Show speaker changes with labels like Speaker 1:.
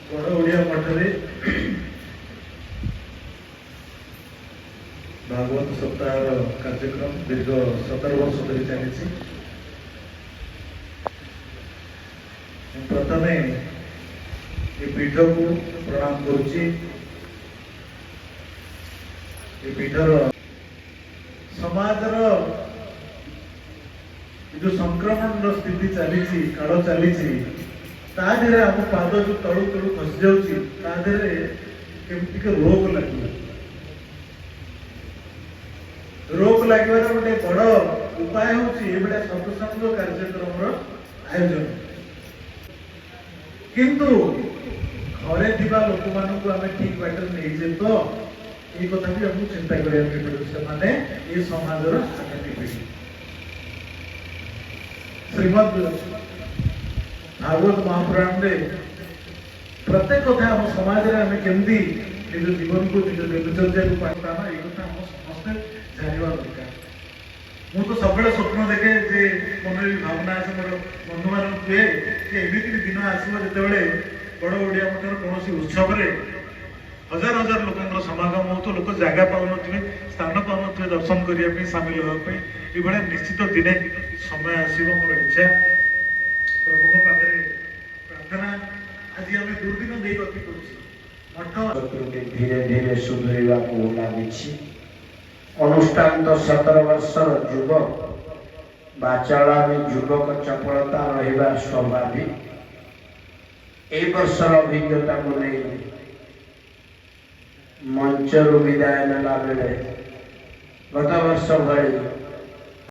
Speaker 1: ବଡ଼ ଓଡ଼ିଆ ମଠରେ ଭାଗବତ ସପ୍ତାହର କାର୍ଯ୍ୟକ୍ରମ ଦୀର୍ଘ 17 ବର୍ଷ ଧରି ଚାଲିଛି। ମୁଁ ପ୍ରଥମେ ଏ ପୀଠକୁ ପ୍ରଣାମ କରୁଛି। ଏ ପୀଠର ସମାଜର ଏ ଯୋଉ ସଂକ୍ରମଣର ସ୍ଥିତି ଚାଲିଛି, କାଳ ଚାଲିଛି, ତା ଦେହରେ ଆମ ପାଦ ଯୋଉ ତଳୁ ତଳୁ ଖସି ଯାଉଛି, ତା ଦେହରେ କେମିତି ଟିକେ ରୋକ ଲାଗିବ। ରୋକ ଲାଗିବାର ଗୋଟେ ବଡ ଉପାୟ ହେଉଛି ଏଇଭଳିଆ ସତ୍ସଙ୍ଗ କାର୍ଯ୍ୟକ୍ରମର ଆୟୋଜନ। କିନ୍ତୁ ଘରେ ଥିବା ଲୋକମାନଙ୍କୁ ଆମେ ଠିକ ବାଟରେ ନେଇଛେ ତ, ଏଇ କଥା ବି ଆମକୁ ଚିନ୍ତା କରିବା ପାଇଁ ପଡିବ। ସେମାନେ ଏ ସମାଜର ଆଗାମୀ ପିଢ଼ି। ଶ୍ରୀମଦ୍ ଭାଗବତ ମହାପୁରାଣରେ ପ୍ରତ୍ୟେକ କଥା, ଆମ ସମାଜରେ ଆମେ କେମିତି ନିଜ ଜୀବନକୁ, ନିଜ ଦିନଚର୍ଯ୍ୟାକୁ ପାଳନ, ଏଇ କଥା ଆମ ସମସ୍ତେ ଜାଣିବା ଦରକାର। ମୁଁ ତ ସବୁବେଳେ ସ୍ୱପ୍ନ ଦେଖେ ଯେ, ମନରେ ବି ଭାବନା ଆସେ, ମୋର ବନ୍ଧୁମାନଙ୍କୁ କୁହେ ଯେ ଏମିତି ବି ଦିନ ଆସିବ ଯେତେବେଳେ ବଡ଼ ଓଡ଼ିଆ ମଠର କୌଣସି ଉତ୍ସବରେ ହଜାର ହଜାର ଲୋକଙ୍କର ସମାଗମ ହେଉଥିବ, ଲୋକ ଜାଗା ପାଉନଥିବେ, ସ୍ଥାନ ପାଉନଥିବେ ଦର୍ଶନ କରିବା ପାଇଁ, ସାମିଲ ହେବା ପାଇଁ। ଏଇଭଳିଆ ନିଶ୍ଚିତ ଦିନେ ସମୟ ଆସିବ, ମୋର ଇଚ୍ଛା, ପ୍ରଭୁଙ୍କ ପାଖରେ ପ୍ରାର୍ଥନା। ଆଜି ଆମେ ଦୁର୍ଦିନ ଦେଇ ଗତି କରୁଛୁ। ମଠ
Speaker 2: ତ୍ରୁଟି ଧୀରେ ଧୀରେ ସୁଧୁରିବାକୁ ଲାଗିଛି। ଅନୁଷ୍ଠାନ ତ 17 ବର୍ଷର ଯୁବ। ବାଚାଳାମି, ଯୁବକ ଚପଳତା ରହିବା ସ୍ୱାଭାବିକ। ଏଇ ବର୍ଷର ଅଭିଜ୍ଞତାକୁ ନେଇ ମଞ୍ଚରୁ ବିଦାୟ ନେଲା ବେଳେ ଗତ ବର୍ଷ ଭଳି